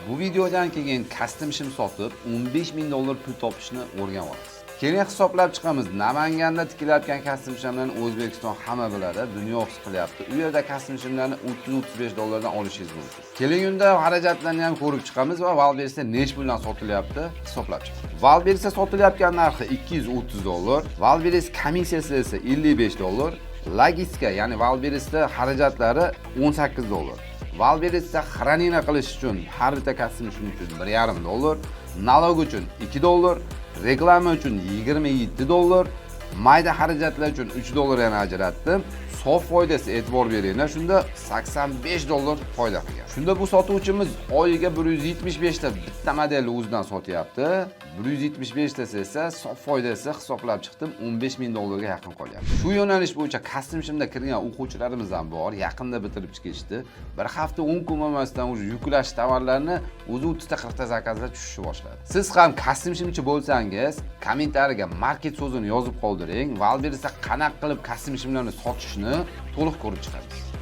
Bu videodan keyin kostyum shim sotib 15 ming dollar pul topishni o'rganib olasiz. Keling, hisoblab chiqamiz. Namanganda tikilayotgan kostyum shimlarni O'zbekiston hamma biladi, dunyo his qilyapti. U yerda kostyum shimlarni 30-35 dollardan olishingiz mumkin. Keling, unda xarajatlarni ham ko'rib chiqamiz va Wildberriesda necha puldan sotilyapti, hisoblab chiqamiz. Wildberriesda sotilayotgan narxi 230 dollar, Wildberries komissiyasi esa 55 dollar, logistika, ya'ni Wildberriesda xarajatlari 18 dollar. Wildberriesda хранение qilish uchun har bitta kostyum shim uchun 1,5 dollar, налог uchun 2 dollar, reklama uchun 27 dollar, mayda xarajatlar uchun 3 dollar yana ajratdim. Sof foydasi, e'tibor beringlar, shunda 85 dollar foyda qilgan. Shunda bu sotuvchimiz oyiga 175 ta bitta modelni o'zidan sotyapti. 175 tasi esa sof foydasi, hisoblab chiqdim, 15 ming dollarga yaqin qolyapti. Shu yo'nalish bo'yicha kostyum shimda kirgan o'quvchilarimiz ham bor, yaqinda bitirib chiqishdi. Bir hafta 10 kun bo'lmasdan уже yuklash tovarlarni o'zi 30 ta, 40 ta заказ lar tushishni boshladi. Siz ham kostyum shimchi bo'lsangiz, kommentariyaga "market" so'zini yozib qoldiring. Wildberriesda qanaqa qilib kostyum shimlarni sotishni to'liq ko'rib chiqamiz.